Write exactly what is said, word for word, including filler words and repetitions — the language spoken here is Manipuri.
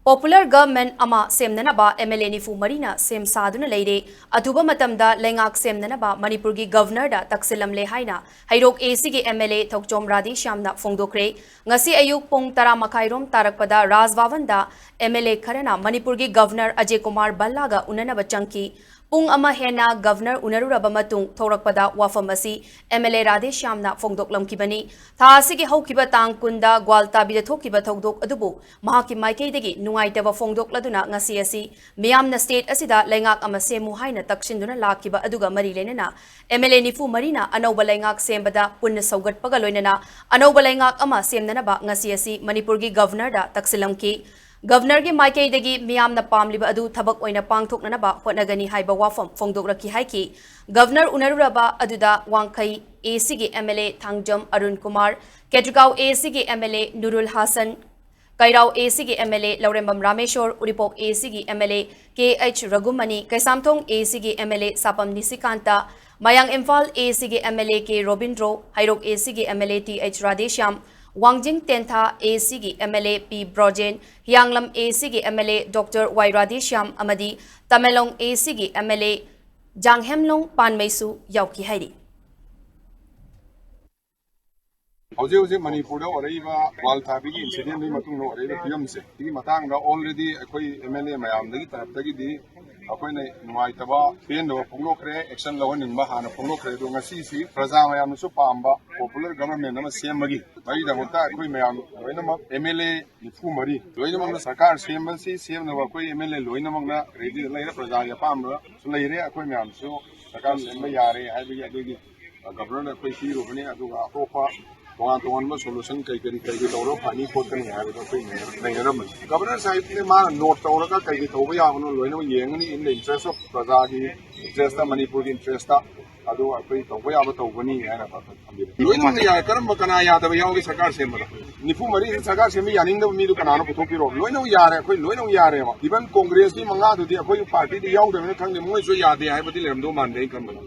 Popular government ꯑꯃ ꯁꯦꯝꯅꯅꯕ M L A ꯅꯤꯐꯨ ꯃꯔꯤꯅ ꯁꯦꯝ ꯁꯥꯗꯨꯅ ꯂꯩꯔꯦ꯫ ꯑꯊꯨꯕ ꯃꯇꯝꯗ ꯂꯩꯉꯥꯛ ꯁꯦꯝꯅꯅꯕ ꯃꯅꯤꯄꯨꯔꯒꯤ Governorꯗ ꯇꯛꯁꯤꯜꯂꯝꯂꯦ ꯍꯥꯏꯅ ꯍꯩꯔꯣꯛ A Cꯒꯤ M L A ꯊꯣꯛꯆꯣꯝ ꯔꯥꯙꯦꯁ꯭ꯌꯥꯝꯅ ꯐꯣꯡꯗꯣꯛꯈ꯭ꯔꯦ꯫ ꯉꯁꯤ ꯑꯌꯨꯛ ꯄꯨꯡ ꯇꯔꯥ ꯃꯈꯥꯏꯔꯣꯝ ꯇꯥꯔꯛꯄꯗ ꯔꯥꯖ ꯚꯕꯟꯗ M L A ꯈꯔꯅ ꯃꯅꯤꯄꯨꯔꯒꯤ Governor ꯑꯖꯌ ꯀꯨꯃꯥꯔ ꯚꯜꯂꯥꯒ ꯎꯅꯅꯕ ꯆꯪꯈꯤ꯫ ꯄꯨꯡ ꯑꯃ ꯍꯦꯟꯅ Governor ꯎꯅꯔꯨꯔꯕ ꯃꯇꯨꯡ ꯊꯣꯔꯛꯄꯗ ꯋꯥꯐꯝ ꯑꯁꯤ M L A ꯔꯥꯙꯦꯁ꯭ꯌꯥꯝꯅ ꯐꯣꯡꯗꯣꯛꯂꯝꯈꯤꯕꯅꯤ꯫ ꯊꯥ ꯑꯁꯤꯒꯤ ꯍꯧꯈꯤꯕ ꯇꯥꯡ ꯀꯨꯟꯗ ꯒ꯭ꯋꯥꯜꯇꯥꯕꯤꯗ ꯊꯣꯛꯈꯤꯕ ꯊꯧꯗꯣꯛ ꯑꯗꯨꯕꯨ ꯃꯍꯥꯛꯀꯤ ꯃꯥꯏꯀꯩꯗꯒꯤ ꯅꯨꯡꯉꯥꯏꯇꯕ ꯐꯣꯡꯗꯣꯛꯂꯗꯨꯅ ꯉꯁꯤ ꯑꯁꯤ ꯃꯤꯌꯥꯝꯅ state ꯑꯁꯤꯗ ꯂꯩꯉꯥꯛ ꯑꯃ ꯁꯦꯝꯃꯨ ꯍꯥꯏꯅ ꯇꯛꯁꯤꯟꯗꯨꯅ ꯂꯥꯛꯈꯤꯕ ꯑꯗꯨꯒ ꯃꯔꯤ ꯂꯩꯅꯅ M L A ꯅꯤꯐꯨ ꯃꯔꯤꯅ ꯑꯅꯧꯕ ꯂꯩꯉꯥꯛ ꯁꯦꯝꯕꯗ ꯄꯨꯟꯅ ꯁꯧꯒꯠꯄꯒ ꯂꯣꯏꯅꯅ ꯑꯅꯧꯕ ꯂꯩꯉꯥꯛ ꯑꯃ ꯁꯦꯝꯅꯅꯕ ꯉꯁꯤ ꯑꯁꯤ ꯃꯅꯤꯄꯨꯔꯒꯤ Governorꯗ ꯇꯛꯁꯤꯜꯂꯝꯈꯤ꯫ Governorꯒꯤ ꯃꯥꯏꯀꯩꯗꯒꯤ ꯃꯤꯌꯥꯝꯅ ꯄꯥꯝꯂꯤꯕ ꯑꯗꯨ ꯊꯕꯛ ꯑꯣꯏꯅ ꯄꯥꯡꯊꯣꯛꯅꯅꯕ ꯍꯣꯠꯅꯒꯅꯤ ꯍꯥꯏꯕ ꯋꯥꯐꯝ ꯐꯣꯡꯗꯣꯛꯂꯛꯈꯤ ꯍꯥꯏꯈꯤ꯫ Governor ꯎꯅꯔꯨꯔꯕ ꯑꯗꯨꯗ ꯋꯥꯡꯈꯩ A Cꯒꯤ M L A Thangjam Arun Kumar, Khetrigao A Cꯒꯤ M L A ꯅꯨꯔꯨꯜ Hasan, ꯀꯩꯔꯥꯎ A Cꯒꯤ M L A Laurembam Rameshwor, Uripok A Cꯒꯤ M L A K H Raghumani, Keishamthong A Cꯒꯤ M L A ꯁꯥꯄꯝ ꯅꯤꯁꯤꯀꯥꯟꯇ, ꯃꯌꯥꯡ Imphal A Cꯒꯤ M L A K Robindro, Heirok A Cꯒꯤ M L A T H Radheshyam, ꯋꯥꯡꯖꯤꯡ ꯇꯦꯟꯊꯥ A Cꯒꯤ M L A P Brojen, ꯍꯤꯌꯥꯡꯂꯝ A Cꯒꯤ M L A Doctor Y Radheshyam ꯑꯃꯗꯤ Tamenglong A Cꯒꯤ M L A ꯖꯥꯡꯍꯦꯝꯂꯣꯡ ꯄꯥꯟꯃꯩꯁꯨ ꯌꯥꯎꯈꯤ ꯍꯥꯏꯔꯤ꯫ ꯍꯧꯖꯤꯛ ꯍꯧꯖꯤꯛ ꯃꯅꯤꯄꯨꯔꯗ ꯑꯣꯏꯔꯛꯏꯕ ꯒ꯭ꯋꯥꯜ ꯊꯥꯕꯤꯒꯤ incidentꯗꯨꯒꯤ ꯃꯇꯨꯡꯗ ꯑꯣꯏꯔꯛꯏꯕ ꯐꯤꯕꯝꯁꯦ, ꯁꯤꯒꯤ ꯃꯇꯥꯡꯗ already ꯑꯩꯈꯣꯏ M L A ꯃꯌꯥꯝꯗꯒꯤ ꯇꯔꯞꯇꯒꯤꯗꯤ ꯑꯩꯈꯣꯏꯅ ꯅꯨꯡꯉꯥꯏꯇꯕ, ꯄꯦꯟꯗꯕ ꯐꯣꯡꯗꯣꯛꯈ꯭ꯔꯦ, action ꯂꯧꯍꯟꯅꯤꯡꯕ ꯍꯥꯟꯅ ꯐꯣꯡꯗꯣꯛꯈ꯭ꯔꯦ꯫ ꯑꯗꯣ ꯉꯁꯤꯁꯤ ꯄ꯭ꯔꯖꯥ ꯃꯌꯥꯝꯅꯁꯨ ꯄꯥꯝꯕ popular government ꯑꯃ ꯁꯦꯝꯕꯒꯤ ꯃꯔꯤꯗꯃꯛꯇ ꯑꯩꯈꯣꯏ ꯃꯌꯥꯝ ꯂꯣꯏꯅꯃꯛ M L A ꯅꯤꯐꯨ ꯃꯔꯤ ꯂꯣꯏꯅꯃꯛꯅ ꯁꯔꯀꯥꯔ ꯁꯦꯝꯕꯁꯤ ꯁꯦꯝꯅꯕ ꯑꯩꯈꯣꯏ M L A ꯂꯣꯏꯅꯃꯛꯅ readyꯗ ꯂꯩꯔꯦ꯫ ꯄ꯭ꯔꯖꯥꯒꯤ ꯑꯄꯥꯝꯕꯁꯨ ꯂꯩꯔꯦ꯫ ꯑꯩꯈꯣꯏ ꯃꯌꯥꯝꯁꯨ ꯁꯔꯀꯥꯔ ꯁꯦꯝꯕ ꯌꯥꯔꯦ ꯍꯥꯏꯕꯒꯤ ꯑꯗꯨꯒꯤ Governorꯗ ꯑꯩꯈꯣꯏ ꯄꯤꯔꯨꯕꯅꯤ꯫ ꯑꯗꯨꯒ ꯑꯇꯣꯞꯄ ꯇꯣꯉꯥꯟ ꯇꯣꯉꯥꯟꯕ solution ꯀꯩ ꯀꯔꯤ ꯀꯩ ꯀꯩ ꯇꯧꯔꯒ ꯐꯅꯤ ꯈꯣꯠꯀꯅꯤ ꯍꯥꯏꯕꯗꯣ ꯑꯩꯈꯣꯏ ꯅꯩꯅ- ꯅꯩꯅꯔꯝꯕꯅꯤ꯫ Governor ꯁꯥꯍꯦꯕꯅ ꯃꯥꯅ note ꯇꯧꯔꯒ ꯀꯩ ꯀꯩ ꯇꯧꯕ ꯌꯥꯕꯅꯣ ꯂꯣꯏꯅꯃꯛ ꯌꯦꯡꯒꯅꯤ, in the interest of ꯄ꯭ꯔꯖꯥꯒꯤ interestꯇ, ꯃꯅꯤꯄꯨꯔꯒꯤ interestꯇ꯫ ꯑꯗꯨ ꯑꯩꯈꯣꯏ ꯇꯧꯕ ꯌꯥꯕ ꯇꯧꯒꯅꯤ ꯍꯥꯏꯅ ꯊꯝꯕꯤꯔꯦ꯫ ꯂꯣꯏꯅꯃꯛ ꯌꯥꯏ꯫ ꯀꯔꯝꯕ, ꯀꯅꯥ ꯌꯥꯗꯕ ꯌꯥꯎꯒꯦ ꯁꯔꯀꯥꯔ ꯁꯦꯝꯕꯗ? ꯅꯤꯐꯨ ꯃꯔꯤꯁꯤ ꯁꯔꯀꯥꯔ ꯁꯦꯝꯕ ꯌꯥꯅꯤꯡꯗꯕ ꯃꯤꯗꯨ ꯀꯅꯥꯅꯣ ꯄꯨꯊꯣꯛꯄꯤꯔꯣ? ꯂꯣꯏꯅꯃꯛ ꯌꯥꯔꯦ, ꯑꯩꯈꯣꯏ ꯂꯣꯏꯅꯃꯛ ꯌꯥꯔꯦꯕ꯫ Even Congressꯀꯤ ꯃꯉꯥꯗꯨꯗꯤ ꯑꯩꯈꯣꯏꯒꯤ partyꯗ ꯌꯥꯎꯗꯕꯅꯤꯅ ꯈꯪꯗꯦ, ꯃꯣꯏꯁꯨ ꯌꯥꯗꯦ ꯍꯥꯏꯕꯗꯤ ꯂꯩꯔꯝꯗꯧ ꯃꯥꯟꯗꯦ ꯑꯩ ꯈꯟꯕꯗ꯫